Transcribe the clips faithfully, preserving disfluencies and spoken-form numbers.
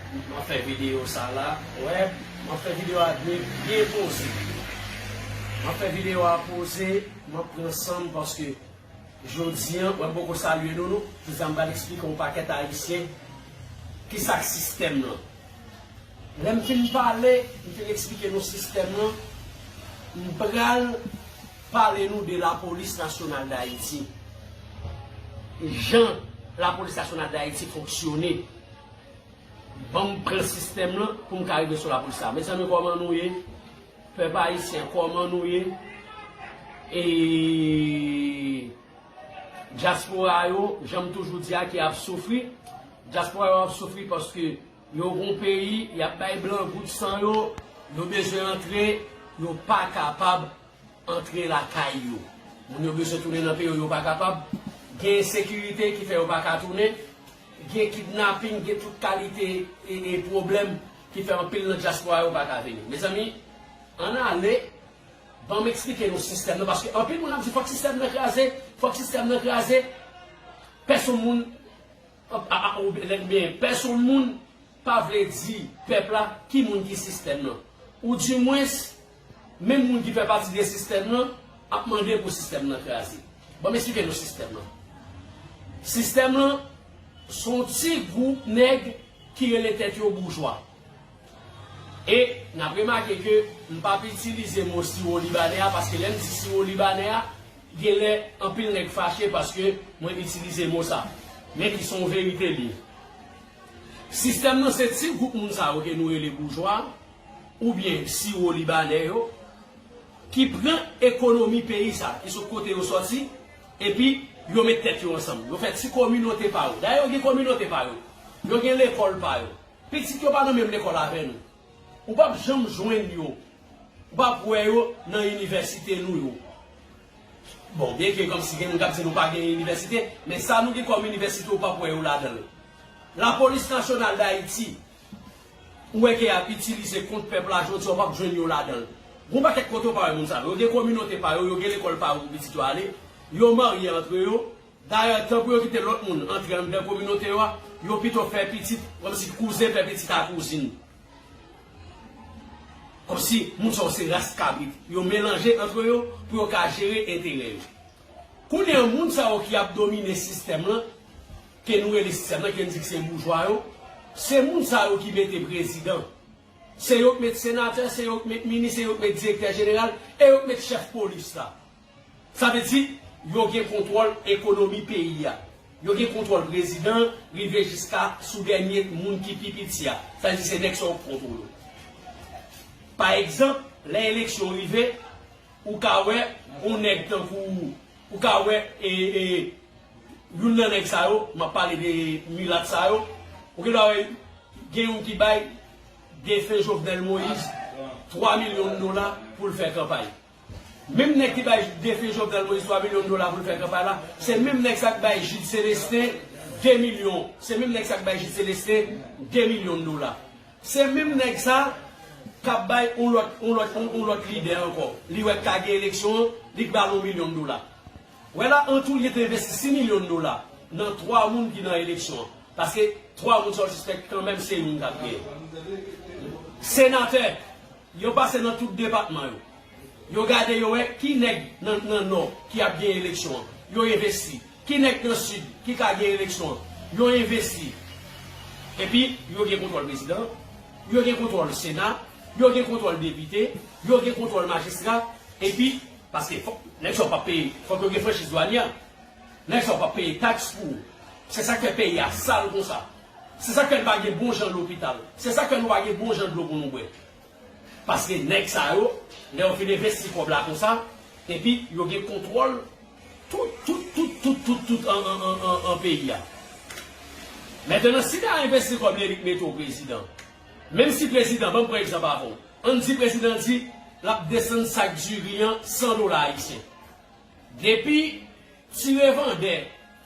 M ap fè videyo sa la. Wè, m ap fè videyo a byen, byen poze. M ap fè videyo a poze, m ap pran san m paske jodi a, wè, m poko salye nou, non. Jodi a, m pral eksplike yon pakèt Ayisyen kisa k sistèm nan. Lè m fin pale, m fin eksplike nou sistèm nan, m pral pale nou de Lapolis Nasyonal d Ayiti. Jan Lapolis Nasyonal d Ayiti fonksyone. Ban m pran sistèm nan pou m ka rive sou lapolis la. Mezanmi, kòman nou ye? Pèp ayisyen, kòman nou ye? E dyaspora yo, jan m toujou di a, ki ap soufri. Dyaspora yo ap soufri paske yo gon peyi, y ap bay blan gout san yo, yo bezwen antre, yo pa kapab antre lakay yo. Moun yo bezwen tounen nan peyi yo, yo pa kapab. Gen ensekirite ki fè yo pa ka tounen. Gen kidnaping, gen tout kalite e, e pwoblèm ki fè anpil nan dyaspora yo pa ka vini. Mezanmi, ann ale, ban m eksplike nou sistèm nan, paske anpil moun ap di fòk sistèm nan kraze, fòk sistèm nan kraze. Pèsonn moun, a, a, a, oubyen, pèsonn moun pa vle di pèp la ki moun ki sistèm nan. Ou dimwens, menm moun ki fè pati de sistèm nan ap mande pou sistèm nan kraze. Ban m eksplike nou sistèm nan. Sistèm nan, se yon ti gwoup nèg ki rele tèt yo boujwa. E n ap remake ke m p ap itilize mo siwo libanè a, paske lè m di siwo libanè a, genlè anpil nèg fache paske mwen itilize mo sa. Men ki se yon verite li ye. Sistèm nan se ti gwoup moun sa yo ke nou rele boujwa, oubyen siwo libanè yo, ki pran ekonomi peyi sa, ki sot kote yo sòti, epi yo met tèt yo ansanm. Yo fè ti kominote pa yo. Dayè, yo gen kominote pa yo. Yo gen lekòl pa yo. Pitit yo pa nan menm lekòl avè nou. Ou p ap janm jwenn yo. Ou p ap wè yo nan inivèsite nou yo. Bon, byenke kòmsi gen moun k ap di nou pa gen inivèsite, men sa nou gen kòm inivèsite, ou p ap wè yo ladan l. Lapolis Nasyonal d Ayiti, ou wè ke y ap itilize kont pèp la jodi a, ou p ap jwenn yo ladan l. Gon pakèt kote ou pa wè moun sa yo. Yo gen kominote pa yo, yo gen lekòl pa yo pou pitit yo ale, yo marye antre yo. Dayè, tan pou yo kite lòt moun antre anndan kominote yo a, yo pito fè pitit, kòmsi kouzen fè pitit a kouzin. Kòmsi moun sa yo se ras kabrit. Yo melanje antre yo pou yo ka jere enterè yo. Kounye a, moun sa yo ki ap domine sistèm lan, ke nou rele sistèm lan, ke n di ke se boujwa yo, se moun sa yo ki mete prezidan. Se yo k met senatè, se yo k met minis, se yo k met direktè jeneral, e yo k met chèf polis la. Sa vle di, yo gen kontwòl ekonomi peyi a. Yo gen kontwòl prezidan, rive jiska sou dènye moun ki pi piti a. Sa vle di, se nèg sa yo k kontwole. Pa egzanp, lè eleksyon rive, ou ka wè yon nèg tankou, ou ka wè, e, e, youn nan nèg sa yo, m ap pale de milat sa yo, ou gen dwa wè gen youn ki bay defen Jovenel Moïse twa milyon dola pou l fè kanpay. Menm nèg ki bay defen Jovenel Moïse twa milyon dola pou l fè kanpay la, se menm nèg sa k bay Jude Célestin de milyon. Se menm nèg sa k bay Jude Célestin de milyon dola. Se menm nèg sa k ap bay yon lòt, yon lòt, yon, yon lòt lidè ankò. Li wè k ka gen eleksyon an, li k ba l yon milyon dola. Wè la, an tou, li te envesti sis milyon dola nan twa moun ki nan eleksyon an. Paske twa moun sa w sispèk kanmenm se youn k ap genyen. Senatè, yo pase nan tout depatman yo. Yo gade, yo wè ki nèg nan, nan Nò ki ap gen eleksyon an. Yo envesti. Ki nèg nan Sid ki ka gen eleksyon an. Yo envesti. Epi, yo gen kontwòl prezidan, yo gen kontwòl Sena, yo gen kontwòl depite, yo gen kontwòl majistra. Epi, paske fòk, nèg sa yo p ap peye, fòk yo gen franchiz dwanyè. Nèg sa yo p ap peye taks pou ou. Se sa k fè peyi a sal konsa. Se sa k fè n pa gen bon jan lopital. Se sa k fè nou pa gen bon jan dlo pou nou bwè. Paske nèg sa yo, lè yo fin envesti kòb la konsa, epi yo gen kontwòl tout, tout, tout, tout, tout, tout an, an, an, an, an peyi a. Mentnan, si ta envesti kòb li, li k mete w prezidan. Menm si prezidan, ban m pran egzanp avè w. Ann di prezidan di l ap desann sak diri an san dola ayisyen. Depi ti revandè,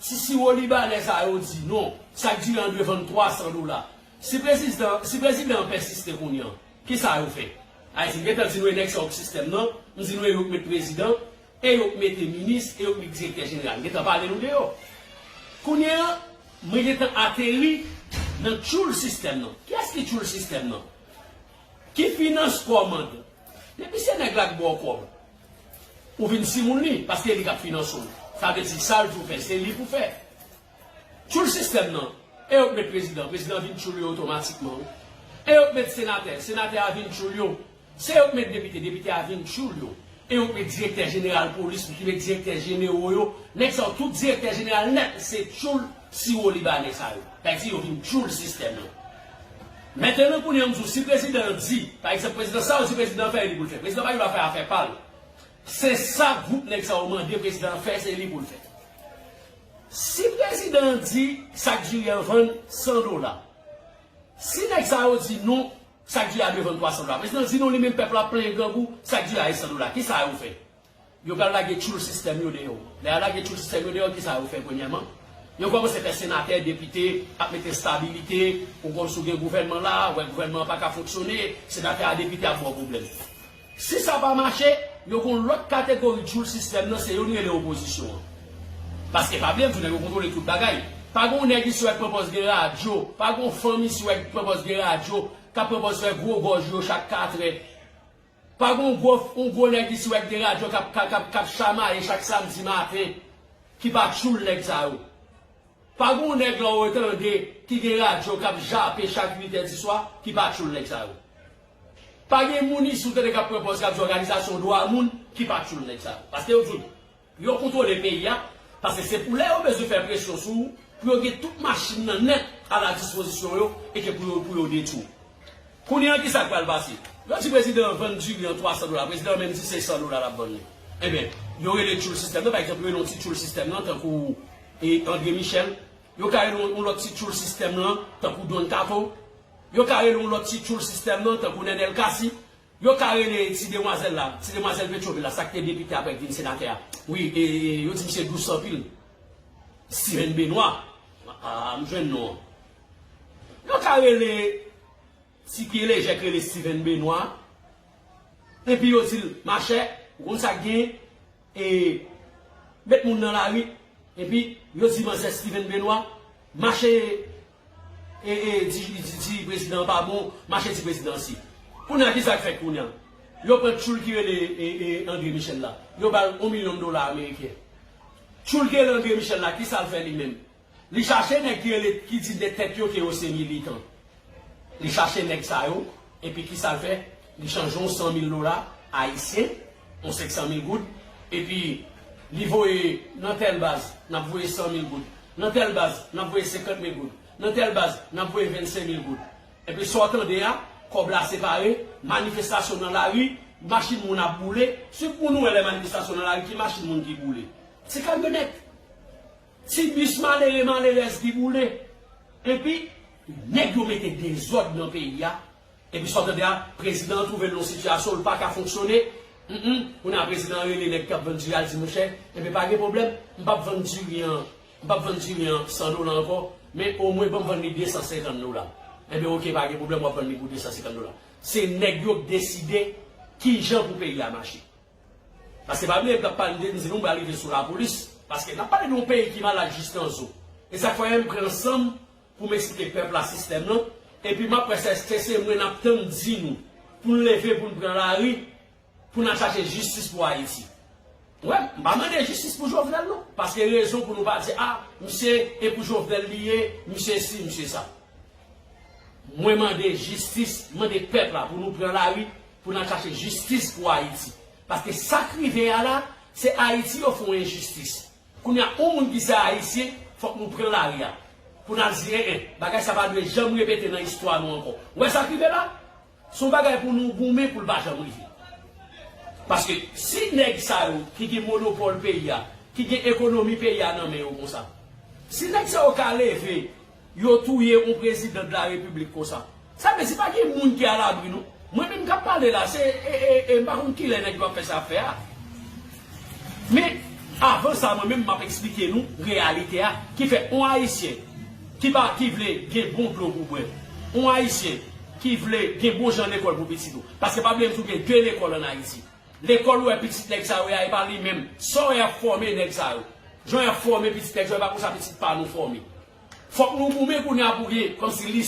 ti siwo libanè sa yo di non, sak diri an dwe vann twa san dola. Si prezidan, si prezidan an pèsiste kounye an, kisa yo fè? Ayiti, m gentan di nou e nèg sa yo k sistèm nan, m di nou e yo k met prezidan, e yo k mete minis, e yo k met direktè jeneral. M gentan pale nou de yo. Kounye an, mwen gentan ateri nan tchoul sistèm nan. Kiyès ki tchoul sistèm nan? Ki finans kòmand? Depi se nèg la k ba w kòb, ou vin timoun li, paske li k ap finanse w. Sa vle di sa l di w fè, se li pou fè. Tchoul sistèm nan, e yo k met prezidan, prezidan vin tchoul yo otomatikman, wi. E yo k met senatè, senatè a vin tchoul yo. Se yo k met depite, depite a vin tchoul yo. E yo k met direktè jeneral polis, ki met direktè jenero yo. Nèg sa yo, tout direktè jeneral nèt, se tchoul siwo libanè sa yo. Sa vle di yo vin tchoul sistèm nan. Mentnan, kounye a, m di w, si prezidan an di, pa egzanp, prezidan sa yo di prezidan an fè, e li pou l fè. Prezidan pa gen dwa fè afè pa l. Se sa gwoup nèg sa yo mande prezidan an fè, se li pou l fè. Si prezidan an di sak diri an vann san dola, si nèg sa yo di non, sak diri a dwe vann twa san dola. Prezidan an di non, li menm pèp la plenyen grangou, sak diri a e san dola. Kisa yo fè? Yo pral lage tchoul sistèm yo deyò. Lè y a lage tchoul sistèm yo deyò, kisa yo fè premyèman? Yo kòmanse fè senatè, depite, ap mete estabilite, ou konn si w gen gouvènman la, wè gouvènman an pa ka fonksyone, senatè a, depite ap ba w pwoblèm. Si sa pa mache, yo gon lòt kategori tchoul sistèm nan, se yo n rele opozisyon an. Paske pa bliye m di w, nèg yo kontwole tout bagay. Pa gon nèg isi w wè k pran pòz gen radyo, pa gon fanm isi w wè k pran pòz gen radyo, k ap pran pòz fè gwo gòj yo chak katrè. Pa gon gwo, yon gwo nèg isi w wè k gen radyo k ap, k ap, k ap, k ap chamaye chak samdi maten, ki pa tchoul nèg sa yo. Pa gon nèg la w tande ki gen radyo k ap jape chak uit è di swa, ki pa tchoul nèg sa yo. Pa gen moun isi w tande k ap pran pòz k ap di òganizasyon dwa moun, ki pa tchoul nèg sa yo. Paske yo di w, yo kontwole peyi a, paske se pou lè yo bezwen fè presyon sou ou, pou yo gen tout machin nan nèt a la dispozisyon yo, e ke pou yo, pou yo detwi w. Kounye a, kisa k pral pase? Yo di prezidan an vann diri an twa san dola, prezidan an menm di se san dola l ap vann li. Ebyen, yo rele tchoul sistèm nan, pa egzanp, yo rele yon ti tchoul sistèm nan, tankou, e, André Michel. Yo ka rele yon, yon lòt ti tchoul sistèm nan, tankou Don Kato. Yo ka rele yon lòt ti tchoul sistèm nan, tankou Nènèl Cassy. Yo ka rele ti demwazèl la, ti demwazèl Petyonvil la, sa k te depite apre k vin senatè a. Wi, e, e, yo di misye dous anpil. Steven Benoît. A, a, m jwenn non an. Yo ka rele ti pye lejè k rele Steven Benoît. Epi yo di l, machè, ou konn sa k genyen? E met moun nan lari. Epi yo di manzè Steven Benoît, mache, e, e, di, di, di prezidan an pa bon, mache di prezidan si. Kounye a, kisa k fèt kounye a? Yo pran tchoul ki rele, e, e, André Michel la. Yo ba l yon milyon dola ameriken. Tchoul ki rele André Michel la, kisa l fè li menm? Li chache nèg ki rele, ki di de tèt yo ke yo se militan. Li chache nèg sa yo, epi kisa l fè? Li chanje yon san mil dola ayisyen, yon senk san mil goud, epi li voye nan tèl baz, n ap voye san mil goud. Nan tèl baz, n ap voye senkant mil goud. Nan tèl baz, n ap voye vennsenk mil goud. Epi sa w tande a, kòb la separe, manifestasyon nan lari, machin moun ap boule. Si pou nou wè lè manifestasyon nan lari, ki machin moun ki boule? Ti kamyonèt. Ti bis malere, malerèz ki boule. Epi, nèg yo mete dezòd nan peyi a. Epi sa w tande a, prezidan an twouve l nan yon sitiyasyon, l pa ka fonksyone. Humm, kounye a prezidan an rele nèg k ap vann diri a, l di, monchè, enben pa gen pwoblèm, m p ap vann diri an, m p ap vann diri an san dola ankò, men omwen ban m vann li de san senkant dola. Enben oke, pa gen pwoblèm, w ap vann li pou de san senkant dola. Se nèg yo k deside kijan pou peyi a mache. Paske pa bliye, m t ap pale de, m di nou, m pral rive sou lapolis. Paske n ap pale de yon peyi ki malad jis nan zo. E sa k fè m pran san m pou m eksplike pèp la sistèm nan. Epi m ap wè se, se, se mwen n ap tann di nou pou n leve, pou n pran lari, pou n al chache jistis pou Ayiti. Wè, m pa mande jistis pou Jovenel, non. Paske rezon pou nou pa di, a, misye, e pou Jovenel li ye, misye si, misye sa. Mwen mande jistis, mande pèp la pou nou pran lari, pou n al chache jistis pou Ayiti. Paske sa k rive a la, se Ayiti yo fè yon enjistis. Kounye a, yon moun ki se ayisyen, fòk nou pran lari a. Pou n al di, en, en, bagay sa pa dwe janm repete nan istwa nou ankò. Ou wè sa k rive la? Se yon bagay pou nou goumen pou l pa janm rive. Paske si nèg sa yo ki gen monopòl peyi a, ki gen ekonomi peyi a nan men yo konsa, si nèg sa yo ka leve, yo touye yon prezidan de la repiblik konsa, sa vle di pa gen moun ki alabri non. Mwen menm k ap pale la, se, e, e, e, m pa konn kilè nèg yo ap fè sa ap fè a. Men, avan sa, mwen menm, m ap eksplike nou reyalite a, ki fè yon Ayisyen ki pa, ki vle gen bon dlo pou bwè, yon Ayisyen ki vle gen bon jan lekòl pou pitit ou. Paske pa bliye m di w gen de lekòl ann Ayiti. Lekòl ou wè pitit nèg sa yo ye a, e pa li menm. Sa w wè y ap fòme nèg sa yo. Jan y ap fòme pitit nèg sa yo, e pa konsa pitit pa nou fòme. Fòk nou goumen kounye a pou gen, kòmsi, li,